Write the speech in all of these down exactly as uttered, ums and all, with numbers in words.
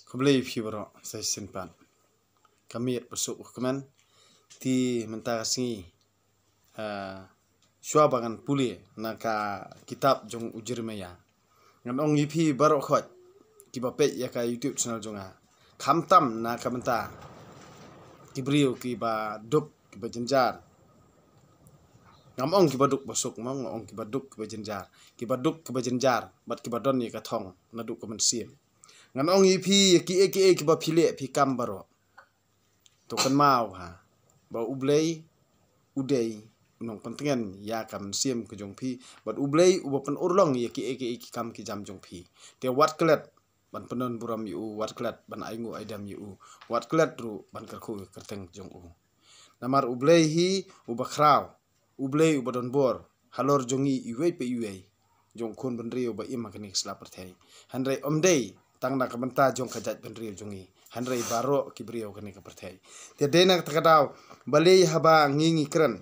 Khublei phi baroh sa shisien pat. Ka miet ba suk u kmen. Te mynta ka sngi, ah, shuwa ba ngan pule na ka kitab jong u Jeremiah, ngan ong ïa phi baroh khoit kiba peit ïa ka YouTube channel jong nga, khamtam na ka bynta ki briew kiba duk kiba jynjar. Ngam ong kiba duk ba suk mo, nga ong kiba duk kiba jynjar. Kiba duk kiba jynjar bad kiba don ïa ka thong naduh ka mynsiem. Ngan ong ïa phi ïa kiei kiei kiba phi leh phi kam baroh, to kynmaw ha ba U Blei u dei u nongpyntngen ïa ka mynsiem ka jong phi, bad U Blei uba pynurlong ïa kiei kiei ki kam ki jam jong phi. Te wat klet ban pyndon burom ïa u, wat klet ban ainguh aidem ïa u, wat klet ruh ban kyrkhu ïa ka kyrteng jong u. Namar U Blei hi uba khraw, U Blei uba don bor halor jong ngi iwei pa iwei jong u khun bynriew ba im ha kane ka sla pyrthei. Hynrei ym dei tang na ka bynta jong ka jaitbynriew jong ngi, hynrei baroh ki briew kane ka pyrthei. Te dei na kata ka daw, balei haba ngi ngi kren,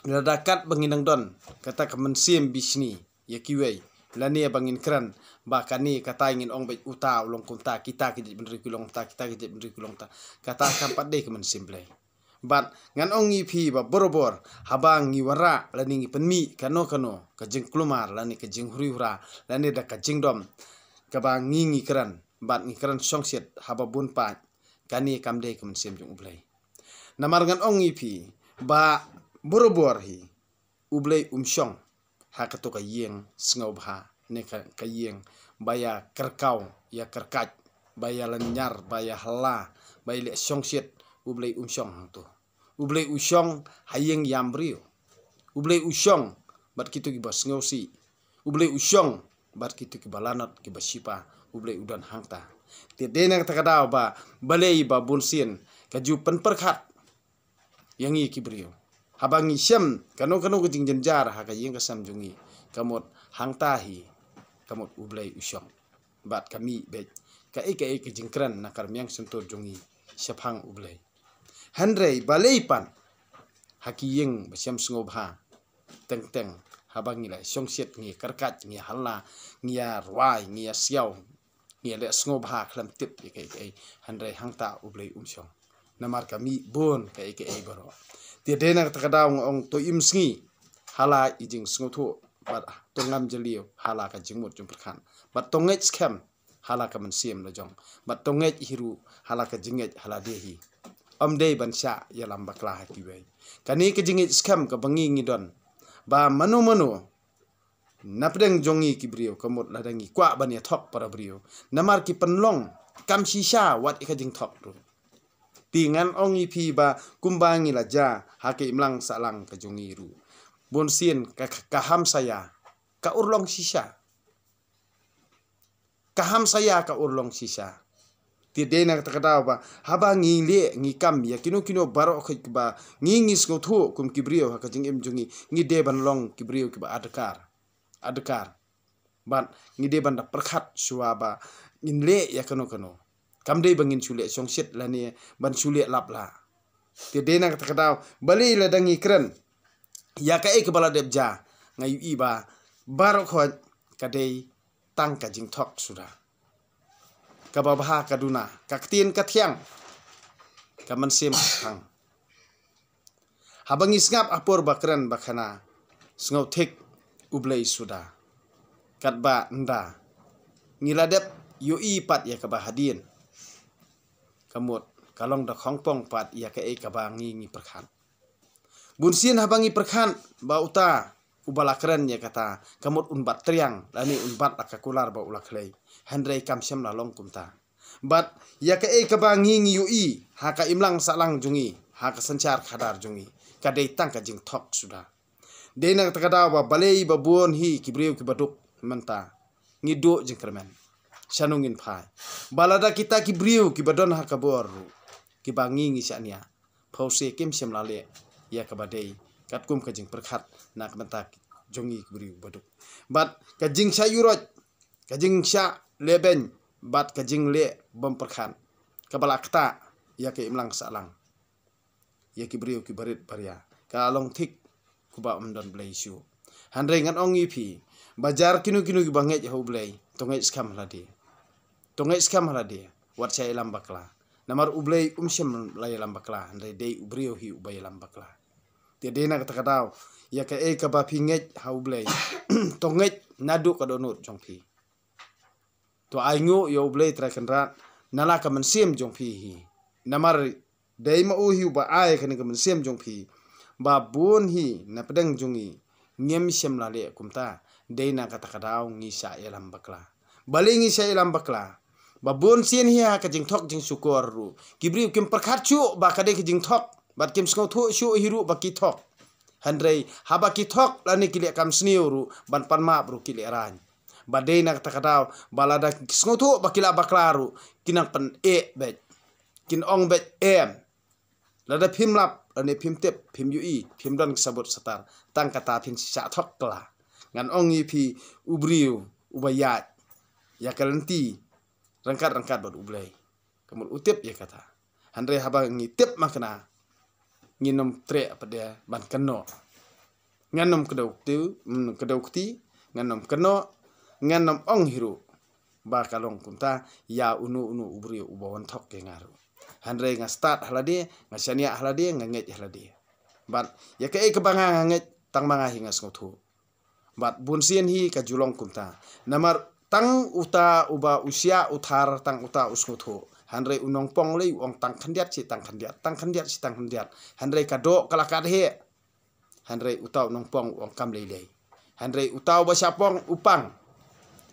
lada kat ba ngi nang don kata ka mynsiem bishni ïa kiwei, lane ba ngin kren ba kane kata ngin ong beit uta u long kumta, kita ki jaitbynriew ki long kumta, kita ki jaitbynriew ki long kumta, kata kam pat dei ka mynsiem Blei. Bad ngan ong ïa phi ba borabor haba ngi wanrah lane ngi pynmih kano kano ka jingkulmar lane ka jinghuri hura lane da ka jingdom kaba ngi ngi kren bad ngi kren shongshit haba bun pat, kane kam dei ka mynsiem jong U Blei. Namar ngan ong ïa phi ba borabor hi U Blei um shong ha kato ka ïing sngewbha ne ka, ka ïing ba ïa kyrkaw, ïa kyrkhat, ba ïa lynñiar, ba ïa hala, ba ïa leh shongshit, U Blei um shong hangto. U Blei u shong ha ïing ïam briew. U Blei u shong bad kito kiba sngewsih. U Blei u shong bad kito kiba lanot kiba shipa. U Blei u don hangta. Te dei na kata ka daw ba balei ba bunsien ka ju pynpyrkhat ïa ngi ki briew. Haba ngi shem kano kano ka jingjynjar ha ka ïing ka sem jong ngi, ka mut hangta hi ka mut U Blei u shong. Bad ka mih beit kaei kaei ka jingkren na ka rmiang shyntur jong ngi shaphang U Blei. Hynrei balei pat ha ki ïing ba shem sngewbha teng teng haba ngi la shongshit, ngi kyrkhat, ngi hala, ngi ïa rwai, ngi ïa siaw, ngi ïa leh sngewbha khlem tip ïa kaei kaei, hynrei hangta U Blei um shong. Namar ka mih bun kaei kaei baroh. Te dei na kata ka daw nga ong to im sngi hala i jingsngewthuh bad to ngam jylliew hala ka jingmut jingpyrkhat bad to ngeit skhem hala ka mynsiem la jong bad to ngeit hi ruh hala ka jingngeit ha lade hi. Ym dei ban shah ïalam bakla ha kiwei. Kane ka jingngeit skhem kaba ngi ngi don ba mano mano na pdeng jong ngi ki briew, ka mut lada ngi kwah ban ïa thok para briew, namar ki pynlong kam shisha wat ïa ka jingthok ruh. Te ngan ong ïa phi ba kumba ngi la jia ha ka imlang sahlang ka jong ngi ruh, bunsien ka, ka hamsaïa ka urlong shisha. Ka hamsaïa ka urlong shisha. Te dei na kata ka daw ba haba ngi leh ngi kam ïa kino kino baroh khoit ba ngi ngi sngewthuh kum ki briew ha ka jingim jong ngi, ngi dei ban long ki briew kiba adkar, adkar. Bad ngi dei ban da pyrkhat shuwa ba ngin leh ïa kano kano. Kam dei ba ngin shu leh shongshit lane ban shu leh lap lah. Te dei na kata ka daw balei lada ngi kren ïa kaei kaba la dep jia, nga ïohi ba baroh khoit ka dei tang ka jingthok suda. Kaba bha ka duna, ka ktien ka thiang, ka mynsiem ka thang. Haba ngi sngap ha por ba kren ba khana, sngewthik U Blei suda. Katba ynda ngi la dep ïohi pat ïa kaba hadien, ka mut ka long da khongpong pat ïa kaei kaba ngi ngi pyrkhat. Bunsien haba ngi pyrkhat ba uta uba la kren ïa kata, ka mut un bat triang lane un bat la ka kular ba u la khlei. Hynrei kam shym la long kumta. Bad ïa kaei kaba ngi ngi ïohi ha ka imlang sahlang jong ngi, ha ka synshar khadar jong ngi, ka dei tang ka jingthok suda. Dei na kata ka daw ba balei ba bun hi ki briew kiba duk mynta, ngi duh jingkyrmen. Shano ngin phai? Ba lada kita ki briew kiba don ha ka bor ruh, kiba ngi ngi shaniah, phewse kim shym la leh ïa kaba dei katkum ka jingpyrkhat na ka bynta jong ngi ki briew ba duk. Bad ka jingshah ïuroit, ka jingshah leh beiñ bad ka jingleh bym pyrkhat, kaba la ktah ïa ka imlang sahlang, ïa ki briew kiba rit baria, ka long thik kumba ym don Blei shuh. Hynrei ngan ong ïa phi ba jar kino kino kiba ngeit ha U Blei, to ngeit skhem ha lade. To ngeit skhem ha lade. wat sha ïalam bakla. Namar U Blei um shym la ïalam bakla, hynrei dei u briew hi uba ïalam bakla. Te dei na kata ka daw, ïa kaei kaba phi ngeit ha U Blei, to ngeit naduh ka dohnud jong phi. To ainguh ïa U Blei Trai Kynrad na la ka mynsiem jong phi hi. Namar dei ma u hi uba ai kane ka mynsiem jong phi. Ba bun hi na pdeng jong ngi ngim shym la leh kumta. Dei na kata ka daw ngi sha ïalam bakla. Balei ngi sha ïalam bakla? Ba bun sien hi ha ka jingthok jingshukor ruh, ki briew kim pyrkhat shuh ba ka dei ka jingthok, bad kim sngewthuh shuh hi ruh ba ki thok. Hynrei haba ki thok lane ki leh kam sniew ruh, ban pan map ruh ki leh rain. Ba dei na kata ka daw, ba lada ki sngewthuh ba ki la bakla ruh, ki nang pyneh beit. Kin ong beit em. Lada phim lap, lane phim tip, phim ïohi, phim don ki sabut satar, tang kata phin shisha thok kla. Ngan ong ïa phi, u briew uba ïaid ïa ka lynti ryngkat ryngkat bad U Blei, ka mut u tip ïa kata. Hynrei haba ngi tip ma kane, ngin ym treh pat de ban kynnoh. Ngan ym kdew kti, mm, kdew kti, ngan ym kynnoh, ngan ym ong hi ruh ba ka long kumta ïa uno uno u briew uba wan thok ïa nga ruh. Hynrei nga stad ha lade, nga shaniah ha lade, nga ngeit ha lade. Bad ïa kaei kaba nga nga ngeit, tang ma nga hi nga sngewthuh. Bad bun sien hi ka ju long kumta. Namar tang uta uba u shah u thar, tang uta u sngewthuh. Hynrei u nongpong lei u ong tang khyndiat shi tang khyndiat, tang khyndiat shi tang khyndiat. Hynrei ka doh ka la kat heh. Hynrei uta u nongpong u ong kam lei lei. Hynrei uta uba shah pong u pang.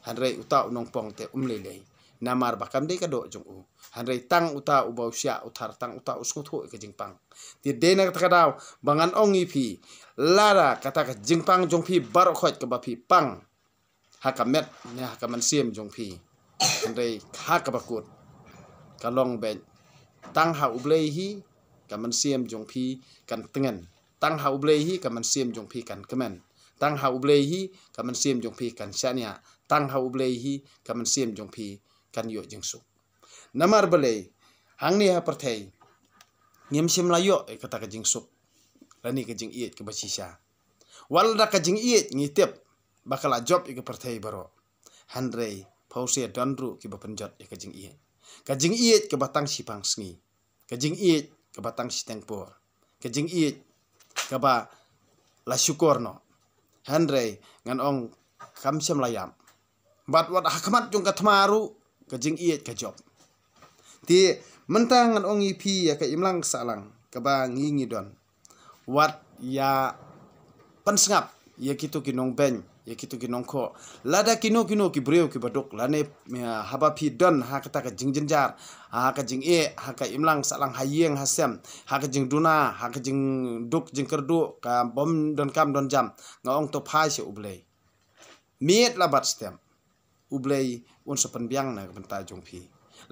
Hynrei uta u nongpong te um lei lei. Namar ba kam dei ka doh jong u. Hynrei tang uta uba u shah u thar, tang uta u sngewthuh ïa ka jingpang. Te dei na kata ka daw ba ngan ong ïa phi, lada kata ka jingpang jong phi baroh khoit kaba phi pang ha ka met ne ha ka mynsiem jong phi, hynrei ha kaba kut ka long beit, tang ha U Blei hi ka mynsiem jong phi kan tngen. Tang ha U Blei hi ka mynsiem jong phi kan kmen. Tang ha U Blei hi ka mynsiem jong phi kan shaniah. Tang ha U Blei hi ka mynsiem jong phi kan ïoh jingsuk. Namar balei, hangne ha pyrthei ngim shym la ïoh ïa kata ka jingsuk lane ka jingïeit kaba shisha. Wat la da ka jingïeit ngi tip ba ka la jop ïa ka pyrthei baroh, hynrei phewse don ruh kiba pynjot ïa ka jingïeit. Ka jingïeit kaba tang shipang sngi, ka jingïeit kaba tang shiteng por, ka jingïeit kaba la shukor noh. Hynrei ngan ong kam shym la ïap. Bad wat ha khmat jong ka thma ruh ka jingïeit ka jop. Te mynta ngan ong ïa phi ïa ka imlang sahlang kaba ngi ngi don, wat ïa pynsngap ïa kito ki nongbeiñ, ïa kito ki nongkhoh. Lada kino kino ki briew kiba duk lane, ïa, haba phi don ha kata ka jingjynjar, ha ka jingeh, ha ka imlang sahlang, ha ïing ha sem, ha ka jingduna, ha ka jingduk jingkyrduh, ka bym donkam donjam, nga ong to phai sha U Blei. Miet la bad step, U Blei un sa pynbiang na ka bynta jong phi.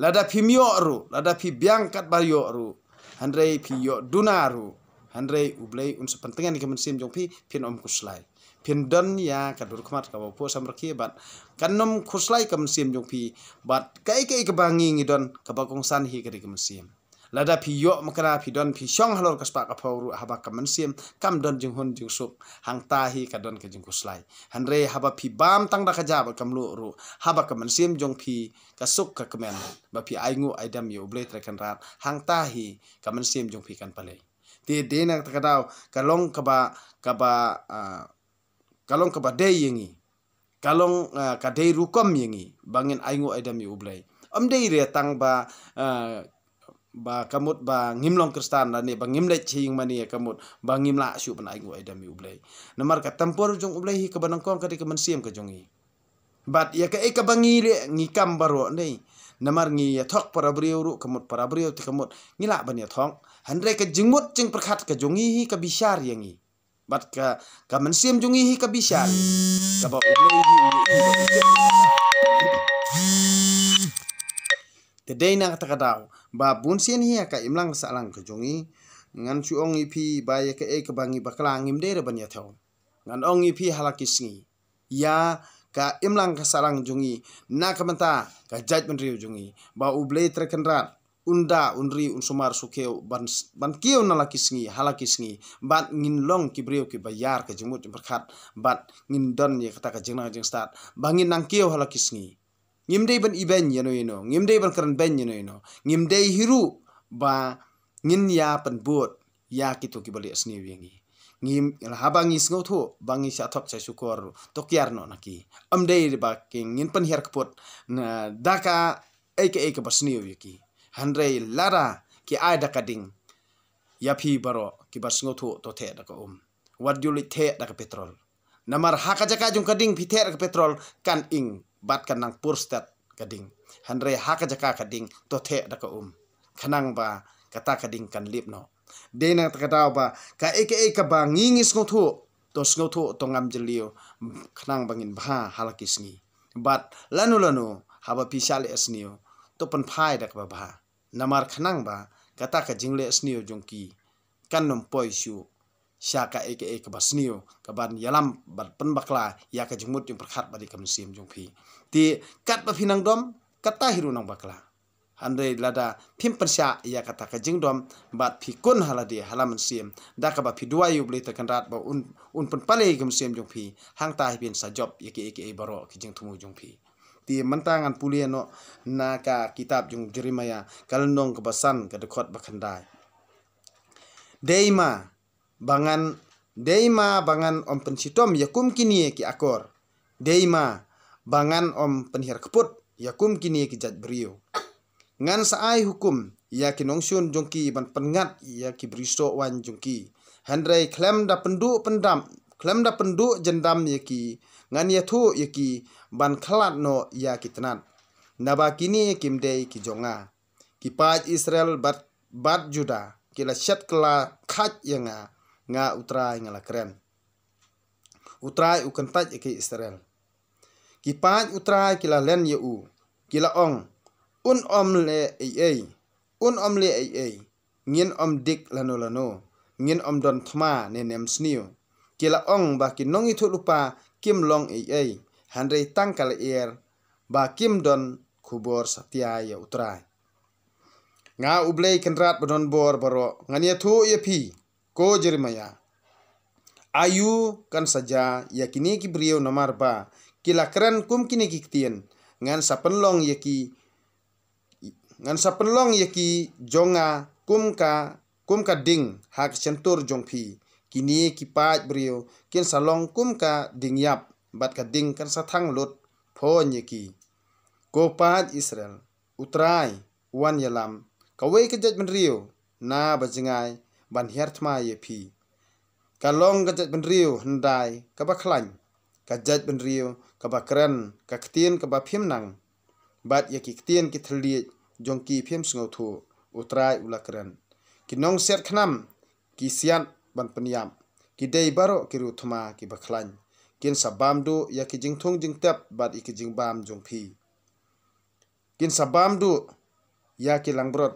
Lada phim ïoh ruh, lada phi biang katba ïoh ruh, hynrei phi ïoh duna ruh, hynrei U Blei un sa pyntngen ïa ka mynsiem jong phi, phin ym khuslai. Phin don ïa ka dur khmat kaba phuh samrkhie bad kan ym khuslai ka mynsiem jong phi, bad kaei kaei kaba ngi ngi don kaba kongsan hi ka dei ka mynsiem. Lada phi ïoh makna phi don phi shong halor ka spah ka phew ruh, haba ka mynsiem kam don jinghun jingsuk, hangta hi ka don ka jingkhuslai. Hynrei haba phi bam tang da ka ja bad ka mluh ruh, haba ka mynsiem jong phi ka suk ka kmen, ba phi ainguh aidem ïa U Blei Trai Kynrad, hangta hi ka mynsiem jong phi kan pynleit. Te dei na kata ka daw ka long kaba, kaba, ah, ka long kaba dei ïa ngi. Ka long, ah, ka dei rukom ïa ngi ba ngin ainguh aidem ïa U Blei. Ym dei re tang ba, ah, ba ka mut ba ngim long Khristan lane ba ngim leit sha ïingmane, ka mut ba ngim lah shuh ban ainguh aidem ïa U Blei. Namar ka tempur jong U Blei hi kaba nyngkong ka dei ka mynsiem ka jong ngi. Bad ïa kaei kaba ngi leh ngi kam baroh ne. Namar ngi ïa thok para briew ruh, ka mut para briew te ka mut ngi lah ban ïa thok. Hynrei ka jingmut jingpyrkhat ka jong ngi hi ka bishar ïa ngi. Bad ka, ka mynsiem jong ngi hi ka bishar, kaba U Blei hi u ïohi bad u tip. Te dei na kata ka daw ba bun sien hi ha ka imlang sahlang ka jong ngi, ngan shu ong ïa phi ba ïa kaei kaba ngi bakla ngim dei re ban ïa thew. Ngan ong ïa phi ha la ki sngi, ïa ka imlang ka sahlang jong ngi, na ka bynta ka jaitbynriew jong ngi, ba U Blei Trai Kynrad un da, un ri, un sumar sukiew ban, ban kiew na la ki sngi ha la ki sngi, bad ngin long ki briew kiba ïar ka jingmut jingpyrkhat, bad ngin don ïa kata ka jingnang jingstad ba ngin nang kiew ha la ki sngi. Ngim dei ban ibeiñ ïano ïano, ngim dei ban kren beiñ ïano ïano, ngim dei hi ruh ba ngin ïa pynbud ïa kito kiba leh sniew ïa ngi. Ngim, haba ngi sngewthuh ba ngi shah thok shah shukor, to kiar noh na ki. Ym dei ba ki ngin pynhiar kput na da kaei kaei kaba sniew ïa ki. Hynrei lada ki ai da ka ding ïa phi baroh kiba sngewthuh, to theh da ka um. Wat ju leit theh da ka petrol. Namar ha ka jaka jong ka ding phi theh da ka petrol, kan ing bad kan nang pur stet ka ding. Hynrei ha ka jaka ka ding, to theh da ka um, khnang ba kata ka ding kan lip noh. Dei na kata ka daw ba kaei kaei kaba ngi ngi sngewthuh, to sngewthuh, to ngam jylliew, khnang ba ngin bha ha la ki sngi. Bad lano lano haba phi shah leh sniew, to pynphai da kaba bha. Namar khnang ba kata ka jingleh sniew jong ki kan ym poi shuh sha kaei kaei kaba sniew, kaban ïalam bad pynbakla ïa ka jingmut jingpyrkhat bad ïa ka mynsiem jong phi. Te katba phi nang dom, kata hi ruh nang bakla. Hynrei lada phim pynshah ïa kata ka jingdom bad phi kun ha lade ha la mynsiem, da kaba phi duwai ïa U Blei Trai Kynrad ba un, un pynpalei ïa ka mynsiem jong phi, hangta hi phin sa jop ïa kiei kiei baroh ki jingthmu jong phi. Te mynta ngan pule noh na ka kitab jong u Jeremiah, ka lynnong kaba san, ka dkhot ba khyndai. Dei ma ba ngan, dei ma ba ngan ym pynshitom ïa kum kine ki akor. Dei ma ba ngan ym pynhiar kput ïa kum kine ki jait briew. Ngan sa ai hukum ïa ki nongshun jong ki ban pynngat ïa ki brisoh waiñ jong ki. Hynrei khlem da pynduh pyndam, khlem da pynduh jyndam ïa ki, ngan ïathuh ïa ki ban khlad noh ïa ki tnat. Naba kine kim dei ki jong nga. Ki paid Israel bad, bad Juda ki la shet kylla khait ïa nga, nga U Trai nga la kren. U Trai u kyntait ïa ki Israel. Ki paid U Trai ki la len ïa u, ki la ong, un ym leh ei ei, un ym leh ei ei, ngin ym dik lano lano, ngin ym don thma ne nem sniew. Ki la ong ba ki nongïathuhlypa kim long ei ei, hynrei tang ka lyer ba kim don khubor satia ïa U Trai. Nga U Blei Kynrad ba don bor baroh ngan ïathuh ïa phi, ko Jeremiah. Aïu kan sa jia ïa kine ki briew, namar ba ki la kren kum kine ki ktien, ngan sa pynlong ïa ki, ngan sa pynlong ïa ki jong nga kum ka, kum ka ding ha ka shyntur jong phi. Kine ki paid briew kin sa long kum ka ding ïap, bad ka ding kan sa thang lut phuh ïa ki. Ko paid Israel, U Trai u wan ïalam kawei ka jaitbynriew na ba jngai ban hiar thma ïa phi. Ka long ka jaitbynriew hyndai kaba khlaiñ, ka jaitbynriew kaba kren ka ktien kaba phim nang, bad ïa ki ktien ki thylliej jong ki phim sngewthuh, U Trai u la kren. Ki nongsiat khnam ki siat ban pynïap, ki dei baroh ki riewngeit thma kiba khlaiñ. Kin sa bam duh ïa ki jingthung jingtep bad ïa ki jingbam jong phi. Kin sa bam duh ïa ki langbrot,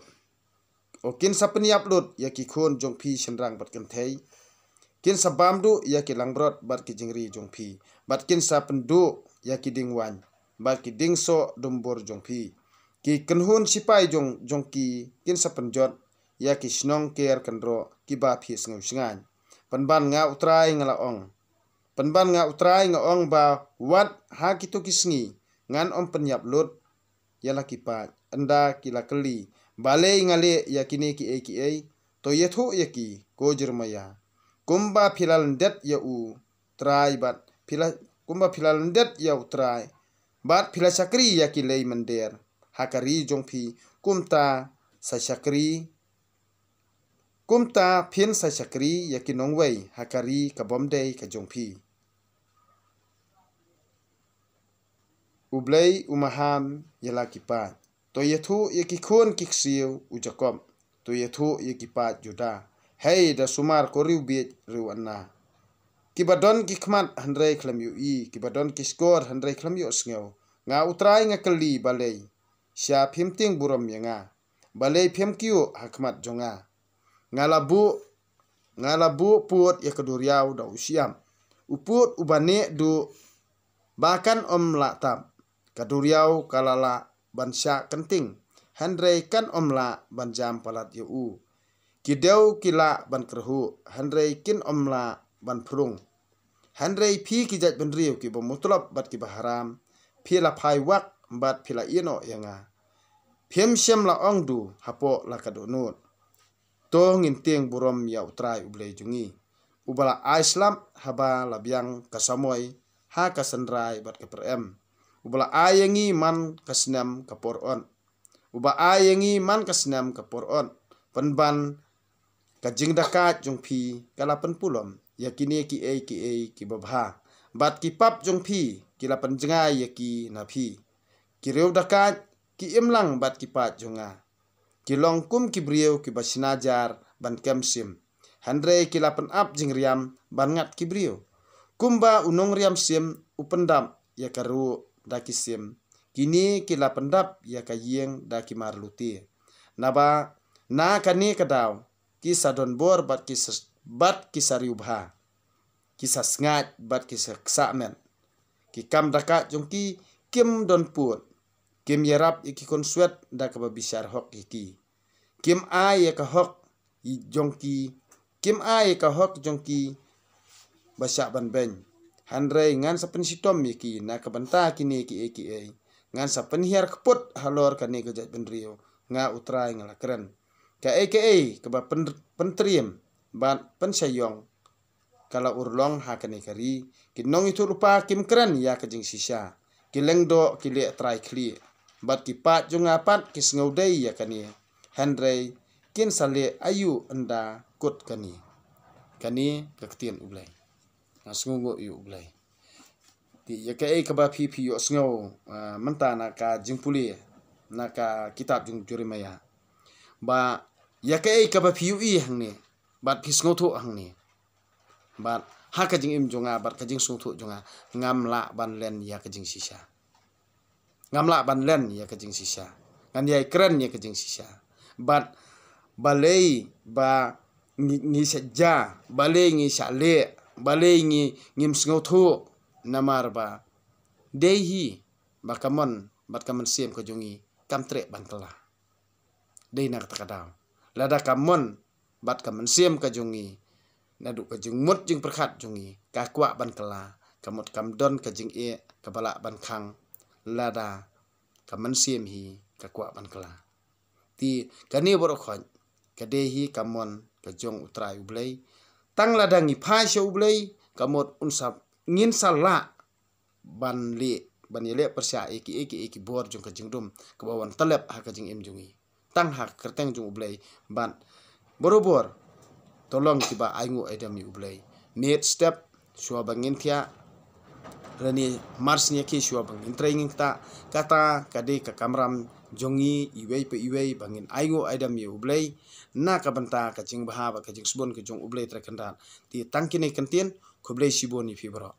o kin sa pynïap lut ïa ki khun jong phi shynrang bad kynthei. Kin sa bam duh ïa ki langbrot bad ki jingri jong phi, bad kin sa pynduh ïa ki dieng waiñ bad ki dieng soh dumbur jong phi. Ki kynhun sipai jong, jong ki kin sa pynjot ïa ki shnong ker kynroh kiba phi sngew shngaiñ. Pynban nga U Trai nga la ong. Pynban nga U Trai nga ong ba wat ha kito ki sngi ngan ym pynïap lut ïa la ki paid. Ynda ki la kylli, balei nga leh ïa kine kiei kiei, to ïathuh ïa ki, ko Jeremiah. Kumba phi la lyndet ïa U Trai bad phi la, kumba phi la lyndet ïa U Trai bad phi la shakri ïa ki lei mynder ha ka ri jong phi, kumta sa shakri, kumta phin sa shakri ïa ki nongwei ha ka ri ka bym dei ka jong phi. U Blei u maham ïa la ki paid. To ïathuh ïa ki khun ki ksiew u Jakob. To ïathuh ïa ki paid Juda. Hei da sumar ko riewbieit riewna, kiba don ki khmat hynrei khlem ïohi, kiba don ki shkor hynrei khlem ïohsngew. Nga U Trai nga kylli, balei sha phim tieng burom ïa nga? Balei phim kyiuh ha khmat jong nga? Nga la buh, nga la buh pud ïa ka duriaw da u shyiap, u pud uba neh duh ba kan ym lah tap. Ka duriaw ka la lah ban shah kynting, hynrei kan ym lah ban jam palat ïa u. Ki dew ki lah ban kyrhuh, hynrei kin ym lah ban phrung. Hynrei phi ki jaitbynriew kiba mutlop bad kiba haram, phi la phai wak bad phi la ïehnoh ïa nga. Phim shym la ong du hapoh la ka dohnud. To ngin tieng burom ïa U Trai U Blei jong ngi, uba la ai slap haba la biang ka samoi ha ka synrai bad ka pyrem, uba la ai ïa ngi man ka snem ka por ot, uba ai ïa ngi man ka snem ka por ot, pynban ka jingdakaid jong phi ka la pynpulom ïa kine kiei kiei kiba bha, bad ki pap jong phi ki la pynjngai ïa ki na phi. Ki riew dakaid, ki imlang bad ki paid jong nga, ki long kum ki briew kiba shna jar ban kem sim, hynrei ki la pynap jingriam ban ngat ki briew. Kumba u nongriam sim u pyndap ïa ka ruh da ki sim, kine ki la pyndap ïa ka ïing da ki mar lute. Naba na kane ka daw ki sa don bor bad ki sa, bad ki sa riewbha, ki sa sngaid bad ki sa ksah met. Ki kam dakaid jong ki kim don pud, kim ïarap ïa ki khun swet da kaba bishar hok ïa ki. Kim ai ïa ka hok jong ki, kim ai ïa ka hok jong ki ba shah ban beiñ. Hynrei ngan sa pynshitom ïa ki na ka bynta kine kiei kiei. Ngan sa pynhiar kput halor kane ka jaitbynriew, nga U Trai nga la kren. Kaei kaei kaba pyn, pyntriem bad pynshaiong ka la urlong ha kane ka ri. Ki nongïathuhlypa kim kren ïa ka jingshisha, ki lyngdoh ki leh trai khlieh, bad ki paid jong nga pat ki sngewdei ïa kane. Hynrei kin sa leh aïu ynda kut kane? Kane ka ktien U Blei. Nga sngewnguh ïa U Blei. Te ïa kaei kaba phi, phi ïohsngew, ah, mynta na ka jingpule na ka kitab jong Jeremiah, ba ïa kaei kaba phi ïohi hangne bad phi sngewthuh hangne, bad ha ka jingim jong nga bad ka jingsngewthuh jong nga, ngam lah ban len ïa ka jingshisha. Ngam lah ban len ïa ka jingshisha. Ngan ïai kren ïa ka jingshisha. Bad balei ba ngi, ngi shah ja, balei ngi shah leh, balei ngi, ngim sngewthuh? Namar ba dei hi ba ka mon bad ka mynsiem ka jong ngi kam treh ban kylla. Dei na kata ka daw, lada ka mon bad ka mynsiem ka jong ngi, naduh ka jingmut jingpyrkhat jong ngi ka kwah ban kylla, ka mut kam don ka jingeh kaba lah ban khang lada ka mynsiem hi ka kwah ban kylla. Te kane baroh khoit ka dei hi ka mon ka jong U Trai U Blei. Tang lada ngi phai sha U Blei, ka mut un sa, ngin sa lah ban leh, ban ïaleh pyrshah ïa kiei kiei ki bor jong ka jingdum kaba wan tlep ha ka jingim jong ngi, tang ha ka kyrteng jong U Blei. Bad barabor to long kiba ainguh aidem ïa U Blei. Miet step shuwa ba ngin thiah, lane mar sien ïa ki shuwa ba ngin trei ngin ktah. Kata ka dei ka kamram jong ngi iwei pa iwei ba ngin ainguh aidem ïa U Blei na ka bynta ka jingbha bad ka jingsbun ka jong U Blei Trai Kynrad. Te tang kine ki ktien, khublei shibun ïa phi baroh.